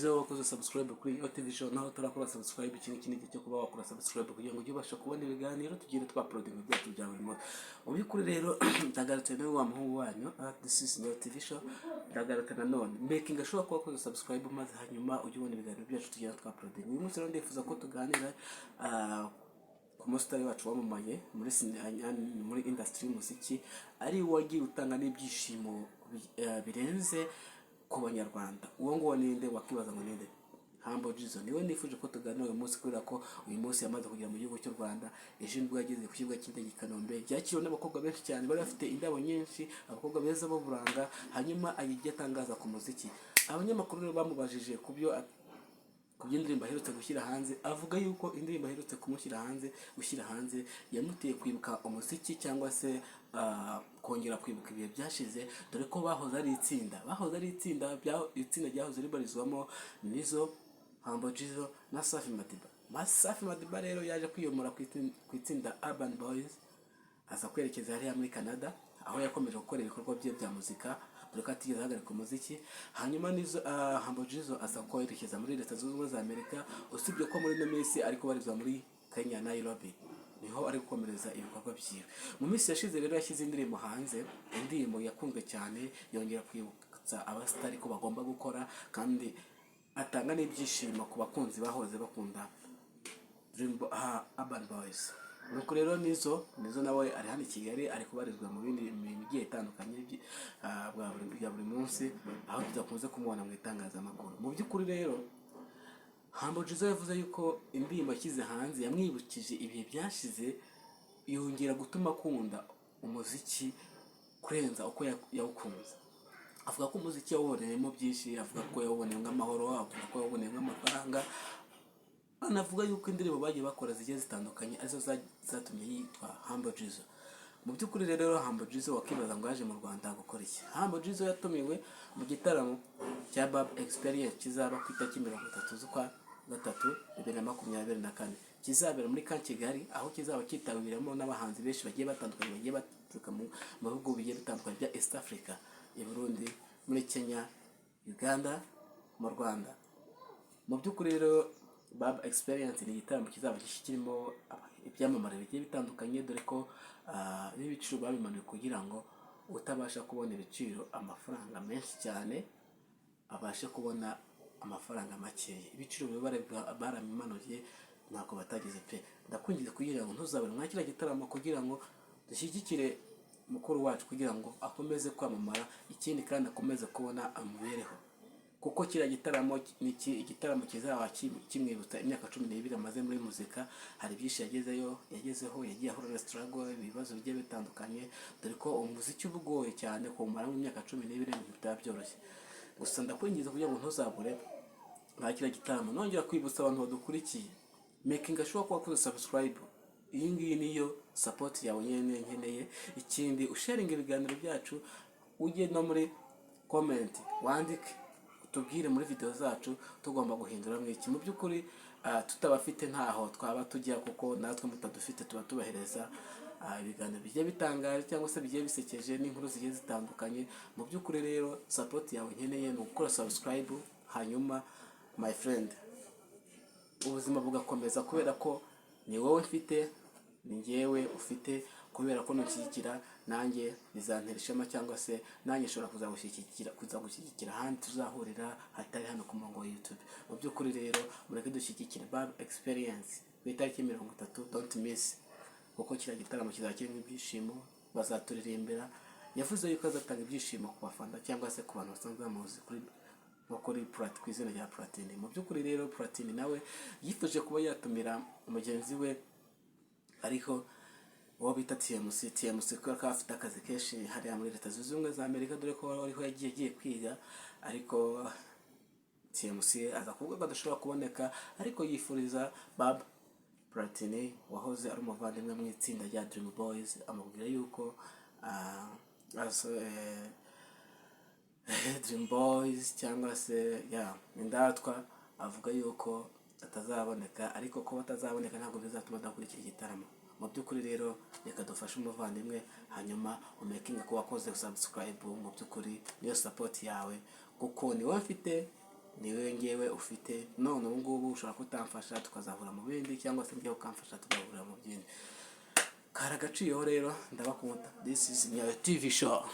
Nizere wakoze subscribe kuri Yo TV Show. Naho turakora subscribe, iki ngiki ni igihe cyo kuba wakora subscribe kugira ngo ujye ubasha kubona ibiganiro tugende twauploadinga byacu bya buri munsi. Mu by'ukuri rero ndagarutse nawe wa muhungu wanyu, this is Yo TV Show. Ndagarutse nanone, making sure ko wakoze subscribe, maze hanyuma ujye ubona ibiganiro byacu tugenda twauploadinga. Uyu munsi rero ndifuza ko tuganira ku musitari wacu wamamaye muri industry y'umuziki, ari we wagiye utanga n'ibyishimo birenze ku Banyarwanda. Uwo nguwo ninde? Wakibaza ngo ninde? Humble Jizzo niwe nifuje ko tuganira uyu munsi, kubera ko uyu munsi yamaze kugera mu gihugu cy'u Rwanda. Ejo nibwo yageze ku kibuga cy'indege i Kanombe, yakiriwe n'abakobwa benshi cyane bari bafite indabo nyinshi, abakobwa beza b'uburanga. Hanyuma agira ibyo atangaza ku muziki. Abanyamakuru rero bamubajije ku by'indirimbo aherutse gushyira hanze, avuga yuko indirimbo aherutse kumushyira hanze gushyira hanze yamuteye kwibuka umuziki, cyangwa se kongera kwibuka ibihe byashize, dore ko bahoze ari itsinda itsinda ryahoze ribarizwamo Nizzo, Humble Jizzo na Safi Madiba. Safi Madiba rero yaje kwiyomora ku itsinda Urban Boys, aza kwerekeza hariya muri Canada, aho yakomeje gukora ibikorwa bye bya muzika, dore ko atigeze ahagarika umuziki. Hanyuma Nizzo, Humble Jizzo aza kwerekeza muri Leta Zunze Ubumwe za Amerika, usibye ko muri ino minsi ari kubarizwa muri Kenya, Nairobi, niho ari gukomereza ibikorwa byiwe. Mu minsi yashize rero yashyize indirimbo hanze, indirimbo yakunzwe cyane, yongera kwibutsa abasitari ko bagomba gukora, kandi atanga n'ibyishimo ku bakunzi bahoze bakunda Urban Boys. Nuko rero Nizzo nawe ari hano i Kigali, ari kubarizwa mu bindi mirimo igiye itandukanye bya buri munsi, aho tudakunze kumubona mu itangazamakuru. Mu by'ukuri rero Humble Jizzo yavuze yuko indirimbo ashyize hanze yamwibukije ibihe byashize, yongera gutuma akunda umuziki kurenza uko yawukunze. Avuga ko umuziki yawuboneyemo byinshi, avuga ko yawuboneyemo amahoro, avuga ko yawuboneyemo amafaranga, anavuga yuko indirimbo bagiye bakora zigiye zitandukanye arizo zatumye yitwa Humble Jizzo. Mu by'ukuri rero Humble Jizzo, wakibaza ngo yaje mu Rwanda gukora iki? Humble Jizzo yatumiwe mu gitaramo cya Bab Experience kizaba ku itariki 30 z'ukwa gatatu 2024, kizabera muri Camp Kigali, aho kizaba cyitabiriwemo n'abahanzi benshi bagiye batandukanye, bagiye baturuka mu bihugu bigiye bitandukanye bya East Africa: i Burundi, muri Kenya, Uganda, mu Rwanda. Mu by'ukuri rero Bab Experience ni igitaramo kizaba kirimo ibyamamare bigiye bitandukanye, dore ko n'ibiciro babimanuye kugira ngo utabasha kubona ibiciro amafaranga menshi cyane abashe kubona amafaranga makeya. Ibiciro biba barabimanuye, ntabwo batagize pe. Ndakwinginze kugira ngo ntuzabure mwa kiriya gitaramo, kugira ngo dushyigikire mukuru wacu, kugira ngo akomeze kwamamara, ikindi kandi akomeze kubona amubereho, kuko kiriya gitaramo ni igitaramo kizaba kimwibutsa imyaka 12 amaze muri muzika. Hari byinshi yagezeho, yagiye ahura na struggle, ibibazo bigiye bitandukanye, dore ko umuziki uba ugoye cyane kuwumaramo imyaka 12, ibintu bitaba byoroshye. Gusa ndakwinginze kugira ngo ntuzabure nta kiriya gitaramo. Nongera kwibutsa abantu badukurikiye, making sure ko wakoze subscribe. Iyi ngiyi niyo support yawe nyine nkeneye. Ikindi, usharinga ibiganiro byacu, ujye no muri comment wandike, tubwire muri video zacu tugomba guhinduramo iki. Mu by'ukuri tutabafite ntaho twaba tujya, kuko natwe mutadufite tuba tubahereza ibiganiro bigiye bitangaje cyangwa se bigiye bisekeje n'inkuru zigiye zitandukanye. Mu by'ukuri rero support yawe nkeneye ni ugukora subscribe, hanyuma my friend, ubuzima bugakomeza, kubera ko ni wowe mfite, ni njyewe ufite, kubera ko nushyigikira nanjye bizantera ishema, cyangwa se nanjye nshobora kuzagushyigikira ahandi tuzahurira hatari hano ku murongo wa YouTube. Mu by'ukuri rero mureke dushyigikire Bab Experience ku itariki 30. Don't miss, kuko kiriya gitaramo kizaba kirimo ibyishimo, bazaturirimbira. Yavuze yuko azatanga ibyishimo ku bafana cyangwa se ku bantu basanzwe bamuzi kuri nko kuri Plat, ku izina rya Platini. Mu by'ukuri rero Platini nawe yifuje kuba yatumira mugenzi we, ariko uwo bita TMC. TMC kubera ko afite akazi kenshi hariya muri Leta Zunze Ubumwe za Amerika, dore ko ariho yagiye agiye kwiga, ariko TMC aza kuvuga ko adashobora kuboneka, ariko yifuriza Bab Platini wahoze ari umuvandimwe mu itsinda rya Dream Boys, amubwira yuko Dream Boys cyangwa se ya Indatwa, avuga yuko atazaboneka, ariko kuba atazaboneka ntabwo bizatuma adakurikira igitaramo. Mu by'ukuri rero reka dufashe umuvandimwe, hanyuma umakinga ko wakoze subscribe. Mu by'ukuri niyo support yawe, kuko ni wowe mfite. Niwe ngewe ufite none ubu ngubu. Ushobora kutamfasha tukazahura mu bindi, cyangwa se njyewe ukamfasha tugahurira mu bindi. Kari agaciro rero, ndabakunda. This is Nyayo TV Show.